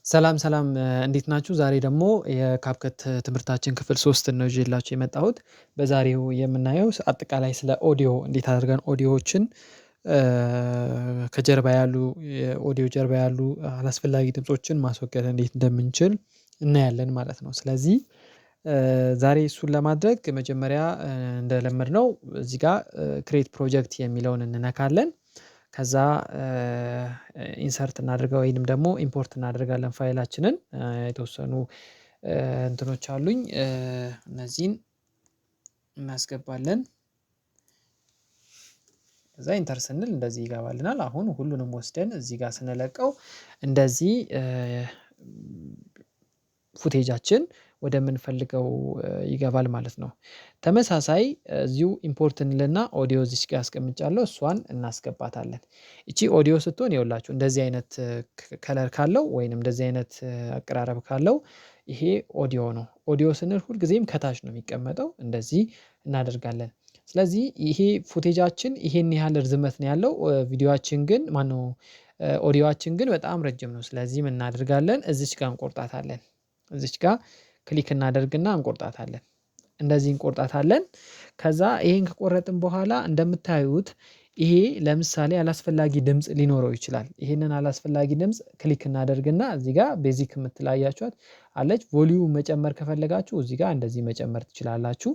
ሰላም ሰላም፣ እንዴት ናችሁ? ዛሬ ደግሞ የ CapCut ትምህርታችን ክፍል 3 ነው ይዤላችሁ የመጣሁት። በዛሬው የምናየው አጠቃላይ ስለ ኦዲዮ፣ እንዴት አድርገን ኦዲዮዎችን ከጀርባ ያሉ፣ የኦዲዮ ጀርባ ያሉ አላስፈላጊ ድምፆችን ማስወገድ እንዴት እንደምንችል እናያለን ማለት ነው። ስለዚህ ዛሬ እሱን ለማድረግ መጀመሪያ እንደለመድነው እዚህ ጋር create project የሚለውን እንነካለን። ከዛ insert እናድርገው ወይንም ደግሞ import እናደርጋለን ፋይላችንን። የተወሰኑ እንትኖች አሉኝ፣ እነዚህን እናስገባለን። ከዛ enter ስንል እንደዚህ ይገባልናል። አሁን ሁሉንም ወስደን እዚህ ጋር ስንለቀው እንደዚህ footage ኣችን ወደምንፈልገው ይገባል ማለት ነው። ተመሳሳይ እዚሁ import እንልና ኦዲዮ እዚች ጋር አስቀምጫለሁ፣ እሷን እናስገባታለን። እቺ ኦዲዮ ስትሆን ይኸውላችሁ እንደዚህ አይነት color ካለው ወይንም እንደዚህ አይነት አቀራረብ ካለው ይሄ ኦዲዮ ነው። ኦዲዮ ስንል ሁልጊዜም ከታች ነው የሚቀመጠው፣ እንደዚህ እናደርጋለን። ስለዚህ ይሄ footage ኣችን ይሄን ያህል ርዝመት ነው ያለው፣ ቪዲዮአችን ግን፣ ማነው፣ ኦዲዮአችን ግን በጣም ረጅም ነው። ስለዚህ ምን እናደርጋለን? እዚች ጋር እንቆርጣታለን። እዚች ጋር click እናደርግና እንቆርጣታለን። እንደዚህ እንቆርጣታለን። ከዛ ይሄን ከቆረጥን በኋላ እንደምታዩት ይሄ ለምሳሌ አላስፈላጊ ድምጽ ሊኖረው ይችላል። ይሄንን አላስፈላጊ ድምጽ click እናደርግና እዚህ ጋር basic የምትላያችኋት አለች። volume መጨመር ከፈለጋችሁ እዚህ ጋር እንደዚህ መጨመር ትችላላችሁ።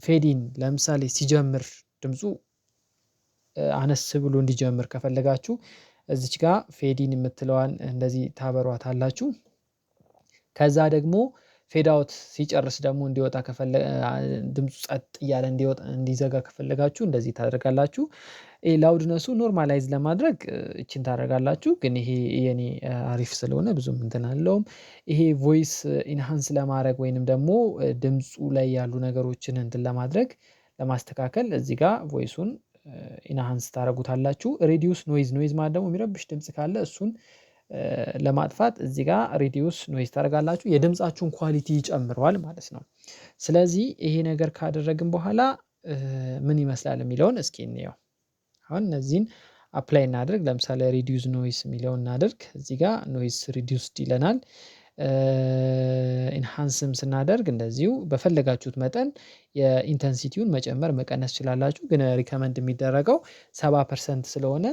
Fade in፣ ለምሳሌ ሲጀምር ድምፁ አነስ ብሎ እንዲጀምር ከፈለጋችሁ እዚች ጋር fade in የምትለዋን እንደዚህ ታበሯታላችሁ። ከዛ ደግሞ fade out፣ ሲጨርስ ደግሞ እንዲወጣ፣ ድምፁ ጸጥ እያለ እንዲወጣ፣ እንዲዘጋ ከፈለጋችሁ እንደዚህ ታደርጋላችሁ። ይሄ loudness ኡ normalize ለማድረግ እቺን ታደርጋላችሁ። ግን ይሄ የኔ አሪፍ ስለሆነ ብዙም እንትን አለውም። ይሄ voice enhance ለማድረግ ወይንም ደግሞ ድምፁ ላይ ያሉ ነገሮችን እንትን ለማድረግ፣ ለማስተካከል እዚህ ጋር voice ኡን enhance ታደርጉታላችሁ። Reduce noise፣ noise ማለት ደግሞ የሚረብሽ ድምጽ ካለ እሱን ለማጥፋት እዚህ ጋር reduce noise ታደርጋላችሁ። የድምፃችሁን quality ይጨምረዋል ማለት ነው። ስለዚህ ይሄ ነገር ካደረግን በኋላ ምን ይመስላል የሚለውን እስኪ እንየው። አሁን እነዚህን apply እናድርግ። ለምሳሌ reduce noise የሚለውን እናድርግ። እዚህ ጋር noise reduced ይለናል። Enhance ም ስናደርግ እንደዚሁ በፈለጋችሁት መጠን የ intensity ውን መጨመር መቀነስ ትችላላችሁ። ግን recommend የሚደረገው 70% ስለሆነ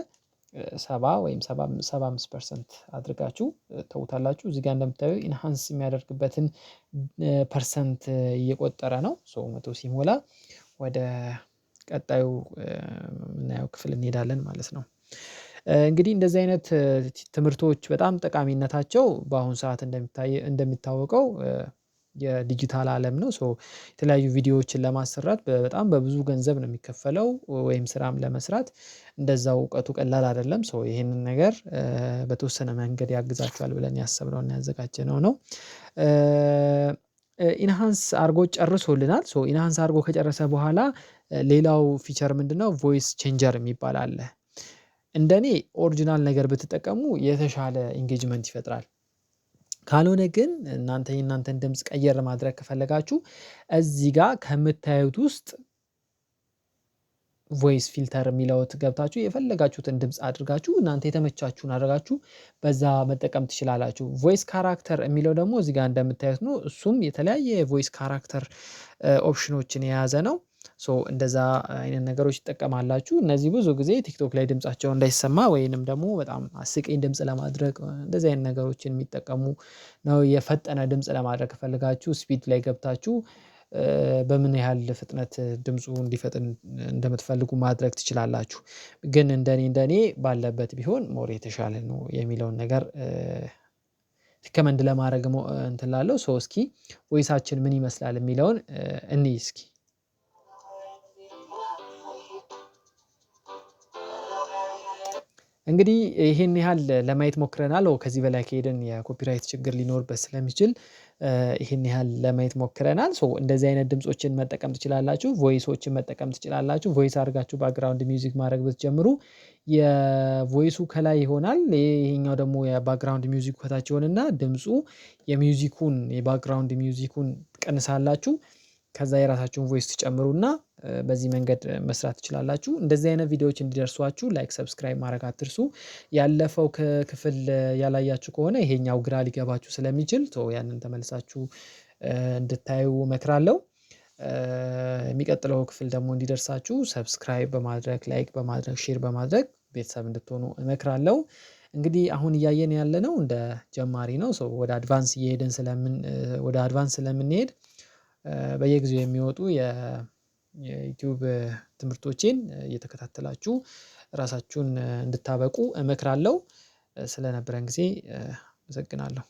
70 ወይም 75% አድርጋችሁ ተውታላችሁ። እዚህ ጋር እንደምታዩ enhance የሚያደርግበትን percent እየቆጠረ ነው። So 100 ሲሞላ ወደ ቀጣዩ የምናየው ክፍል እንሄዳለን ማለት ነው። እንግዲህ እንደዚህ አይነት ትምህርቶች በጣም ጠቃሚነታቸው በአሁን ሰዓት እንደሚታወቀው የዲጂታል አለም ነው። So የተለያዩ ቪዲዮዎችን ለማሰራት በጣም በብዙ ገንዘብ ነው የሚከፈለው፣ ወይም ስራም ለመስራት እንደዛው እውቀቱ ቀላል አይደለም። So ይሄንን ነገር በተወሰነ መንገድ ያግዛችኋል ብለን ያሰብነውና ያዘጋጀነው ነው። Enhance አድርጎ ጨርሶልናል። So enhance አድርጎ ከጨረሰ በኋላ ሌላው feature ምንድነው? Voice changer የሚባል አለ። እንደኔ original ነገር ብትጠቀሙ የተሻለ engagement ይፈጥራል። ካልሆነ ግን እናንተ የእናንተን ድምጽ ቀየር ማድረግ ከፈለጋችሁ እዚህ ጋር ከምታዩት ውስጥ voice filter የሚለው ገብታችሁ የፈለጋችሁትን ድምጽ አድርጋችሁ፣ እናንተ የተመቻችሁን አድርጋችሁ በዛ መጠቀም ትችላላችሁ። Voice character የሚለው ደግሞ እዚህ ጋር እንደምታዩት ነው። እሱም የተለያየ የ voice character option ኦችን የያዘ ነው። So እንደዛ አይነት ነገሮች ትጠቀማላችሁ። እነዚህ ብዙ ጊዜ TikTok ላይ ድምፃቸው እንዳይሰማ ወይንም ደግሞ በጣም አስቂኝ ድምጽ ለማድረግ እንደዚህ አይነት ነገሮችን የሚጠቀሙ ነው። የፈጠነ ድምጽ ለማድረግ ከፈለጋችሁ speed ላይ ገብታችሁ በምን ያህል ፍጥነት ድምፁ እንዲፈጥን እንደምትፈልጉ ማድረግ ትችላላችሁ። ግን እንደኔ እንደኔ ባለበት ቢሆን more የተሻለ ነው የሚለውን ነገር recommend ለማድረግ እንትን እላለሁ። So እስኪ voice ኣችን ምን ይመስላል የሚለውን እንይ እስኪ። እንግዲህ ይሄን ያህል ለማየት ሞክረናል። ከዚህ በላይ ከሄድን የ copyright ችግር ሊኖርበት ስለሚችል ይሄን ያህል ለማየት ሞክረናል። So እንደዚህ አይነት ድምፆችን መጠቀም ትችላላችሁ፣ voice ኦችን መጠቀም ትችላላችሁ። Voice አድርጋችሁ background music ማድረግ ብትጀምሩ የ voice ኡ ከላይ ይሆናል። ይሄኛው ደግሞ የ background music ከታች ይሆንና ድምፁ የ music ኡን፣ የ background music ኡን ትቀንሳላችሁ። ከዛ የራሳችሁን voice ትጨምሩና በዚህ መንገድ መስራት ትችላላችሁ። እንደዚህ አይነት ቪዲዮዎች እንዲደርሷችሁ like፣ subscribe ማድረግ አትርሱ። ያለፈው ክፍል ያላያችሁ ከሆነ ይሄኛው ግራ ሊገባችሁ ስለሚችል ያንን ተመልሳችሁ እንድታዩ እመክራለሁ። የሚቀጥለው ክፍል ደግሞ እንዲደርሳችሁ subscribe በማድረግ፣ like በማድረግ፣ share በማድረግ ቤተሰብ እንድትሆኑ እመክራለሁ። እንግዲህ አሁን እያየን ያለነው እንደ ጀማሪ ነው። So ወደ advance እየሄድን ስለምን ወደ advance ስለምንሄድ በየጊዜው የሚወጡ የዩቲዩብ ትምህርቶቼን እየተከታተላችሁ ራሳችሁን እንድታበቁ እመክራለሁ። ስለነበረን ጊዜ አመሰግናለሁ።